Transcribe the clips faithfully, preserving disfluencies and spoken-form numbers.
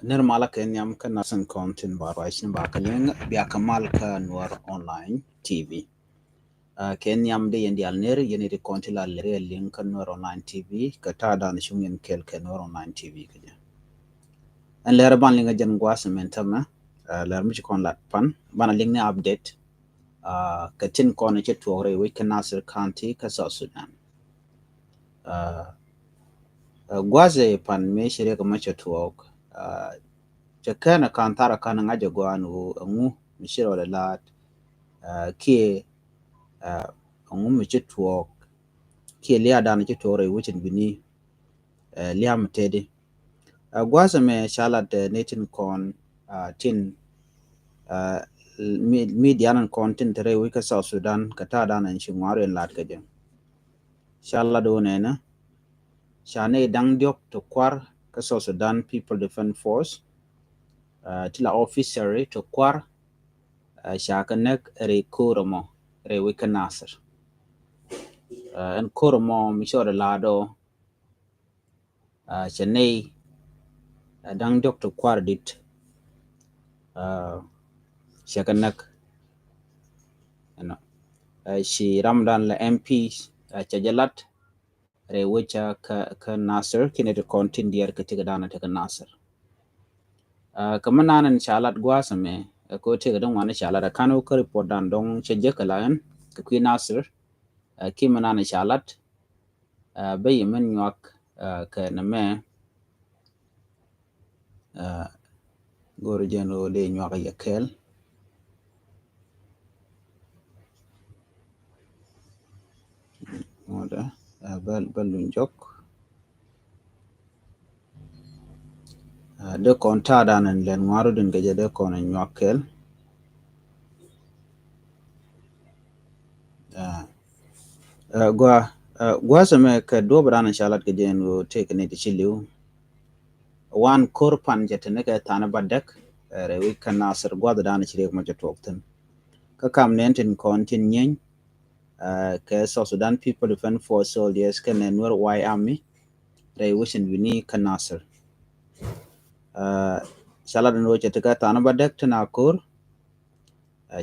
Nir malä kɛ nhiam kä nasin kɔn tin ba ruac ni ba kɛ liŋ bia kɛ mal kä Nuɛr Online T V. Kɛ nhiam di yɛn dial nir yɛn di kɔn ti la leri liŋ kä Nuɛr Online T V kɛ ta̱a̱ dan cuŋ yɛn kɛl kɛ Nuɛr Online T V kɛ jɛ. Ɛn lɛr ban liŋ a jɛn guas mɛn tämɛ lɛr mi ci kɔn lat pan ban a liŋ ni update kɛ tin kɔn cɛ tuɔk rɛy wec kä Nasir County kä South Sudan. Gua̱thɛ pan mëë ci riɛk mɛ cɛ tuɔɔk cɛ kɛn ɛ ka̱n thar ɛ ka̱n ɛ ŋa̱c ɛ gua̱a̱n ɣöö ɛŋu mi ci rɔɔdɛ la̱a̱t kiɛ ɛŋu mi ci tuɔɔk kiɛ lia̱a̱dan ci tuɔɔk rɛy wecin bini lia̱a̱ mi tëëdi. Gua̱thɛ mɛ ca lat ni tin kɔn tin midian in kɔn tin te rɛy wec kä South Sudan kɛ ta̱a̱dan in ci ŋua̱r in lat kɛ jɛ. Ca lat wä nɛnɛ ca nɛy da̱ŋ diɔ̱k ti kua̱r kä South Sudan People Defense Force ti la officer ti kua̱r ca kɛ näk rɛy ko̱r ɛmɔ rɛy wec kä Nasir. Ɛn ko̱r ɛmɔ mi cɔɔdɛ la̱a̱t ɔ cɛ nɛy da̱ŋ diɔ̱k ti kua̱r dit cɛ kɛ näk. Ci ramdan la M P cɛ jɛ lat rɛy wecä kä Nasir kinɛ ti kɔn tin diɛɛr kɛ tikɛ danɛ ti kä Nasir. Kɛ mi nanɛ ni ca lat gua̱a̱th ɛmɛ kɛ wä tikɛ di ŋuan ni ca lat a kan wä kä report dan dɔŋ cɛ jek kɛ la ɛn kɛ kui̱ Nasir. Ki mi nanɛ ca lat bä yi min nyuak kɛ nɛ mɛ go̱r jɛn ɣöö dee nyuak yɛ kɛɛl. Ŋuɔdɛ bä luny jɔk. Dee kɔn ta̱a̱ dan in lɛn ŋua̱r wä din kɛ jɛ dee kɔn in nyuak kɛɛl. Gua gua̱a̱th ɛmɛ kɛ duɔ̱p dan in ca lat kɛ jɛ in ɣöö tëëkɛ ni ti ci li̱w. Wan ko̱r pan cɛ te ni kɛ tha̱a̱n ba däk rɛy wec kä Nasir gua̱a̱th dan in ci riɛk mɔ cɛ tuɔɔk thi̱n. Kä kam nɛn tin kɔn tin nyieeny kɛ South Sudan People Defense Force soldiers kɛnɛ Nuer White Army rɛy wecin wi̱ni kä Nasir. Ca lat in ɣöö cɛ te kɛ tha̱a̱n ba däk tin a ko̱r.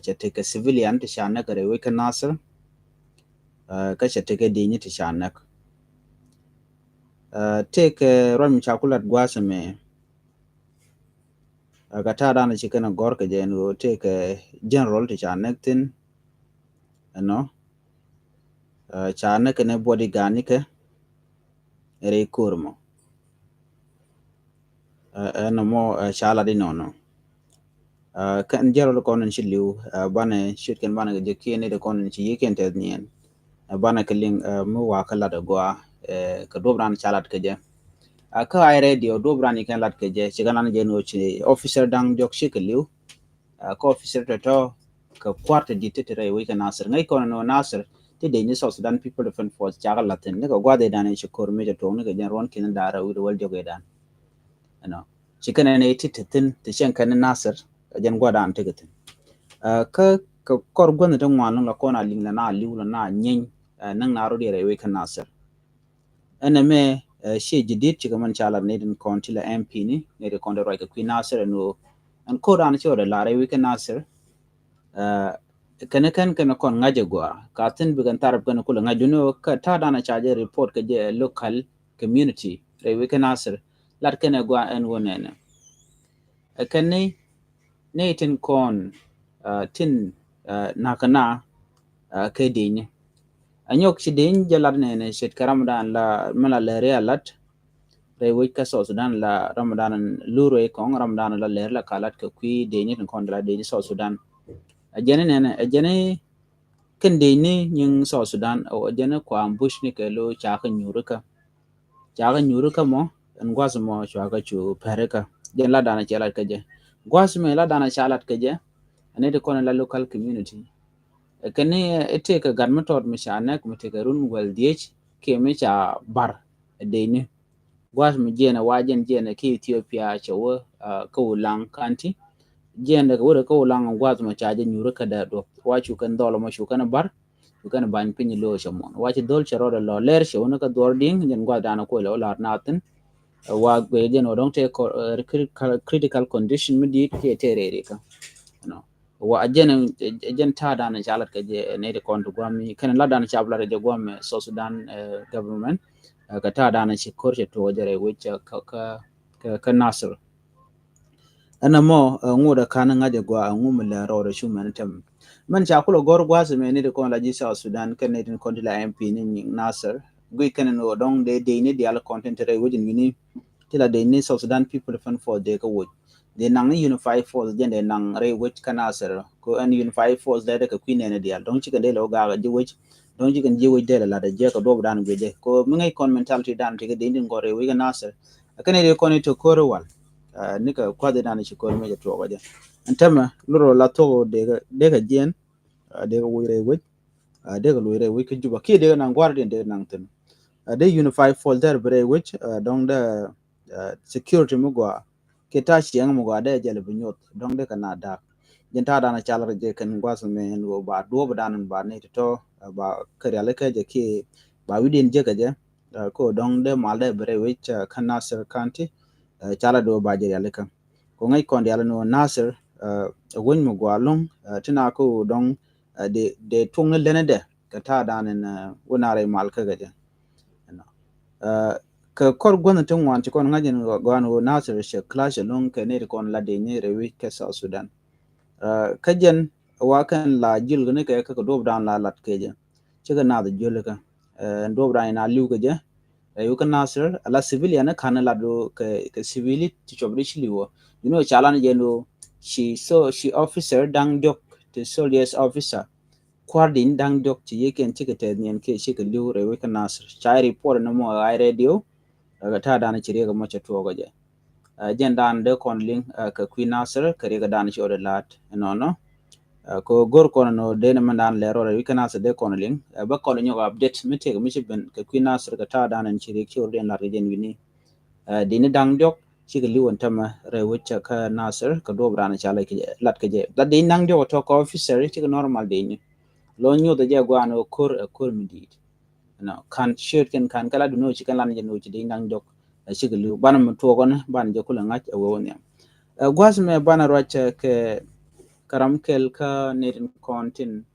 Cɛ tekɛ civilian ti ca näk rɛy wec kä Nasir. Kä cɛ tekɛ di̱i̱ni ti ca näk. Tekɛ ruac mi ca ku lat gua̱a̱th ɛmɛ. Kɛ ta̱a̱ dan ci kɛn a gɔ̱r kɛ jɛ ɛn ɣöö tekɛ general ti ca näk thi̱n. Ɛnɔ ca näk kɛn ɛ bodyguard nikɛ rɛy ko̱r mɔ. Ɛn ɛmɔ ca lat inɔnɔ. Kɛn jɛrɔl kɔn in ci li̱w banɛ ciöt kɛn banɛ kɛ jɛ kiɛn ni de kɔn in ci yiëë kɛn tɛth niɛn. Banɛ kɛ liŋ mi wakä lat agɔa kɛ duɔp ran ca lat kɛ jɛ. Kä ay radio duɔp ran ikɛn lat kɛ jɛ ci kɛn lan jɛ ni wä ci officer da̱ŋ jɔk ci kɛ li̱w. Kä officer tɔtɔ kɛ kua̱r ti di̱t ti ti rɛy wec kɛ Nasir ŋäc kɔn ni wä Nasir ti dec ni South Sudan People Defense Force cakɛ lathin ni kɛ gua̱dhi dan i̱ ci ko̱r mi cɛ tuɔk ni kɛ jɛn ruɔn ki̱n da̱rä wi̱r wäl jɔk i̱ dan. Ɛnɔ ci kɛn ɛn i̱ ti ti thin ti cɛn kɛn ni Nasir kɛ jɛn gua̱dan ti kɛ thin. Kä kɛ kɔr guänh ti ŋuan lɔŋ la kɔn a liŋ la na li̱w la na nyeny näŋ na rot i̱ rɛy wec kɛ Nasir. Ɛn ɛmɛ ciɛ ji̱ di̱t cikɛ mɛn ca lat ni tin kɔn ti la M P ni ni tin kɔn ti ruac kɛ kui̱ Nasir ɛn ɣöö ɛn ko̱r dan ci ɣɔt ɛ lar rɛy wec kɛ Nasir. Kɛn kɛn kɛn kɔn ŋa̱c ɛ gɔaa ka thi̱n bikɛn tharap kɛn kulɛ ŋa̱c duni ɣöö kä ta̱a̱ dan ca jɛ report kɛ jɛ local community rɛy wec kɛ Nasir lat kɛn ɛ gɔaa ɛn ɣöö nɛnɛ. Ɛ kɛn ni ni tin kɔn tin nakä na kɛ di̱ny. Anyɔk ci di̱ny jɛ lat nɛnɛ ce̱tkɛ ramdan la mi la lɛri a lat rɛy wec kä South Sudan la ramdan lur rɛy kɔŋ ramdan la lɛri la ka lat kɛ kui̱ di̱ny tin kɔn la di̱ny South Sudan. A jɛn nɛnɛ a jɛn kɛn di̱ny ni nyiŋ South Sudan a jɛn kua ambush ni kɛ lo ca kɛ nyuri kä. Ca kɛ nyuri kä mɔ ɛn gua̱th mɔ cua kɛ cu pɛri kä jɛn la dan a cɛ lat kɛ jɛ. Gua̱th mɛ la dan a ca lat kɛ jɛ. Ani ti kɔn la local community. Kɛn ni ɛ tëëkɛ gat mi tɔt mi ca nɛk mi tëëkɛ run wäl dhiec kiɛ mi ca bar ɛ dec ni. Gua̱th mi jiɛn ɛ wa jiɛn jiɛn ɛ ki Ethiopia cɛ wä kä Ulaŋ County. Jiɛn dɛ kɛ wä dɛ kä Ulaŋ gua̱th mi ca jɛ nyuri kä dɛ duɔth wa cu kɛn dhɔl mɔ cu kɛn bar. Cu kɛn bany piny lo̱o̱ cɛ muɔ̱n wa ci dhol cɛ rɔɔdɛ lɔ lɛr cɛ wä ni kä dhuɔr di̱ŋ jiɛn gua̱th dan ɛ kuɔy lɛ wä la̱r nathin. Wa guɛ jɛn wä dɔŋ tɛ critical condition mi dit kiɛ tɛ rɛy rikä. Wa jɛn, jɛn ta̱a̱ dan ca lat kɛ jɛ nɛy ti kɔn ti guam mi kɛn lat dan ca lat kɛ jɛ guam mɛ South Sudan government. Kɛ ta̱a̱ dan ci kor cɛ tuɔk jɛ rɛy wec kä, kä, kä Nasir. Ɛn ɛmɔ ŋot ɛ kan ŋa̱c ɛ gua ɛ ŋum lɛ rɔɔdɛ cu mɛn tɛm. Mɛn ca kulɛ gɔr gua̱a̱th mɛ ni ti kɔn la ji̱ South Sudan kɛn ni tin kɔn ti la M P ni nyiŋ Nasir. Gui kɛn ni wä dɔŋ dee dee ni dial kɔn tin te rɛy wec in wini. Ti la dee ni South Sudan People Defense Force dee kä woc. Dee naŋ ni unified force jɛn dee naŋ rɛy wec kä Nasir. Ko ɛn unified force dee dee kɛ kui̱ nɛn dial dɔŋ cikɛn dee lɛ wä gaak ji̱ wec. Dɔŋ cikɛn ji̱ wec dee lɛ lat a jiɛ kɛ duɔp dan guic jɛ ko mi ŋäc kɔn mentality dan ti kɛ dee ni tin gɔr rɛy wec kä Nasir. Kɛn ni dee kɔn ni te ko̱r wal. Ni kɛ kuath dan ci ko̱r mɛ jɛ tuɔk jɛ. Ɛn tɛmɛ lurɔ la thok dee kɛ jiɛn. Dee kɛ woc rɛy wec. Dee kɛ loc rɛy wec kä Juba kiɛ dee kɛ naŋ gua̱r diɛn dee kɛ naŋ thin. Dee unified force dee bi rɛy wec dɔŋ dee security mi gɔaa. Kiɛ ta̱a̱ ciɛŋ mi gɔaa dee jɛl bi nyoth dɔŋ dee kɛ na da̱a̱k. Jɛn ta̱a̱ dan a cal rɛ jɛ kɛn gua̱th mɛ ɛn ɣöö ba duɔ̱ɔ̱p dan ba ni ti tɔ ba kɛ rialikä jɛ kiɛ ba wi̱diɛn jɛ kɛ jɛ. Ko dɔŋ dee mal dee bi rɛy wec kä Nasir County. Cal a duɔ̱ɔ̱p ba jɛ rialikä. Ko ŋäc kɔn dial ni wä Nasir ɛ weny mi gɔaa loŋ ti na ko dɔŋ dee tuŋ ni lɛn dɛ kɛ ta̱a̱ dan in wä na rɛy mal kä kɛ jɛ. Kɛ kɔr guänh ti ŋuan ci kɔn ŋa̱c in gɔaa ni wä Nasir cɛ clash loŋ kɛ ni ti kɔn la dee ni rɛy wec kɛ South Sudan. Kä jɛn wa kɛn la jil ni kɛ kɛ kɛ duɔp dan la lat kɛ jɛ cikɛ nath jil kɛ duɔp dan in a liw kɛ jɛ. Rɛy wec kä Nasir ala civilian ni kan ni lat do kɛ civili ti cɔp di ci liw wä. You know, ca lan jɛ do ci so ci officer daŋ diɔk ti soldiers officer. Kuar din daŋ diɔk ci yeken cikɛ tɛth niɛn kiɛ cikɛ liw rɛy wec kä Nasir. Ca report ni mɔ ɣa̱c radio. Kɛ ta̱a̱ dan ci riek mɔ cɛ tuɔɔk jɛ. Jɛn dan dee kɔn liŋ kɛ kui̱ Nasir kɛ riek dan ci ɔdɛ la̱t nɔnɔ. Ko gor kɔn nɔ dee ni mɛn dan lɛr ɔdɛ wi̱c kä Nasir dee kɔn liŋ bä kɔn nyɔk update mi tëk mi ci ben kɛ kui̱ Nasir kɛ ta̱a̱ dan ci riek ci ɔdɛ la̱t kɛ jɛn wi̱ni. Dini daŋ diɔk cikɛ liw ɛn tämɛ rɛy wec kä Nasir kɛ duɔp ran ca lat kɛ jɛ. Lat dini daŋ diɔk tɔ kɛ officer cikɛ normal dini. Lɔ nyuth jɛ guan ɔ kor ɛ kor mi dit. Nɔ kan ciöt kɛn kan kɛ la duni wä ci kɛn lan jɛ ni wä ci dee naŋ jɔk. Ɛ cikɛ liw banɛ mi tuɔkɔni banɛ jɛ kulɛ ŋa̱c ɛ wee wä nhiam. Ɛ gua̱th mɛ banɛ ruac kɛ kɛ ram kɛl kä netin kɔn tin.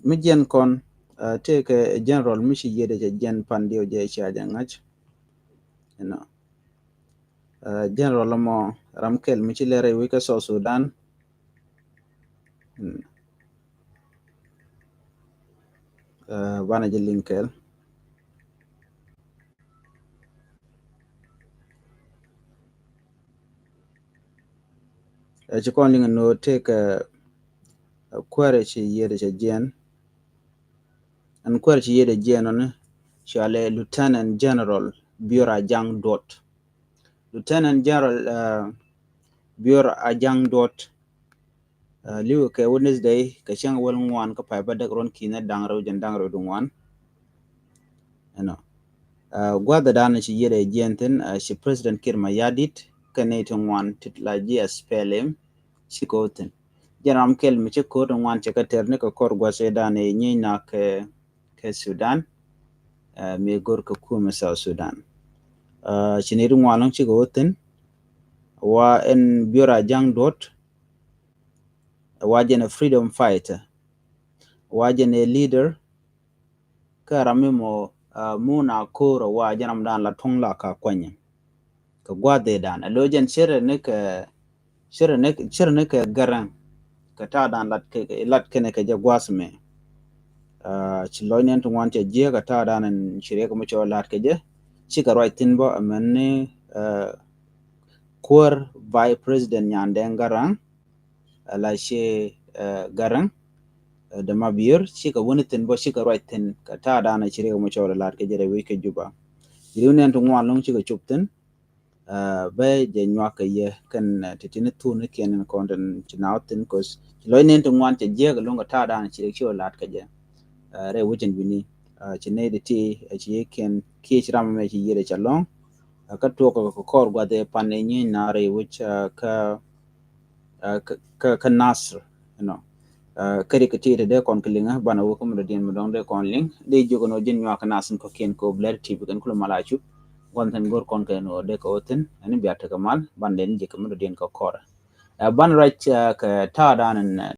Mi jiɛn kɔn tëë kɛ general mi ci yiëdɛ cɛ jiɛn pan diɛw jɛ ci a jɛ ŋa̱c. Ɛnɔ. General mɔ ram kɛl mi ci lɛr rɛy wec kä South Sudan. Banɛ jɛ liŋ kɛl. Ɛ ci kɔn liŋ ni wä tëë kɛ kuäärɛ ci yiëëdɛ cɛ jiɛn. Ɛn kuäärɛ ci yiëëdɛ jiɛn ɔni cɔalɛ Lieutenant General Bior Ajang Duot. Lieutenant General Bior Ajang Duot. Liwɛ kɛ Wednesday kɛ cäŋ wäl ŋuan kä pay bädäk ruɔ̱n ki̱n da̱ŋ rɛw jɛn da̱ŋ rɛw di ŋuan. Ɛnɔ gua̱dhɛ dan ci yiɛt ɛ jiɛn thi̱n ci President Kiir Mayardit kɛ nɛy ti ŋuan ti la ji̱ SPLM ci ko̱o̱t thi̱n. Jɛn ram kɛl mi ci ko̱o̱t ŋuan cɛ kɛ tɛr ni kɛ kɔr gua̱th ɛ dan ɛ nyieny na kɛ kɛ Sudan. Mi gor kɛ kumɛ South Sudan. Ci nɛy ti ŋuan lɔŋ cikɛ wä thi̱n. Wa ɛn Bior Ajang Duot. Wa jɛn ɛ freedom fighter. Wa jɛn ɛ leader. Kä ram mi mɔ mun a ko̱r wa jɛn ram dan la tuŋ la ka kuanyɛ. Kɛ gua̱dhɛ dan ɛ lo jɛn cir ni kɛ cir ni kɛ Garaŋ. Kɛ ta̱a̱ dan lat kɛ lat kɛnɛ kɛ jɛ gua̱th mɛ. Ci lɔc nɛn ti ŋuan cɛ jiɛ kɛ ta̱a̱ dan ci riɛk mɛ cɔ lat kɛ jɛ. Cikɛ ruac thi̱n bä ɛmɛn ni kuäär Vice President Nyandɛŋ Garaŋ. Ala ci Garaŋ Dema Bior cikɛ wuni thi̱n bä cikɛ ruac thi̱n kɛ ta̱a̱ dan ci riɛk mɛ cɔ lat kɛ jɛ rɛ wec kɛ Juba. Ci riw nɛn ti ŋuan lɔŋ cikɛ cop thi̱n. Bä jɛ nyuak kɛ yɛ kɛn ti ti ni thun ni kiɛn ni kɔn tin ci na wä thi̱n kos ci lɔc nin ti ŋuan cɛ jiɛk lo̱ŋ kɛ ta̱a̱ dan ci rɛ ci wä lat kɛ jɛ. Rɛ wecin bini ci ney di ti ci yɛ kiɛn kiɛ ci ram mɛ ci yɛ rɛ cɛ lɔŋ. Kä tuɔk kɛ kɔr guath ɛ pan ɛ nyi na rɛ wec kä kä Nasir. Kä ri kɛ ti ti dee kɔn kɛ liŋ banɛ wä kä mi dɔ̱diɛn mi dɔ̱ŋ dee kɔn liŋ dee jiök ni wä ji̱n nyuak kɛ Nasir kɔ kiɛn kɛ wä blɛr ti bi kɛn kulɛ mal a cup. Gua̱n thi̱n go̱r kɔn kɛ ni ɣöö dee kɛ ɣöö thi̱n ɛn bia tekɛ mal ban dee ni jɛ kɛ mi dɔ̱diɛn kɛ kɔrɛ. Ɛ ban ruac kɛ ta̱a̱ dan ɛn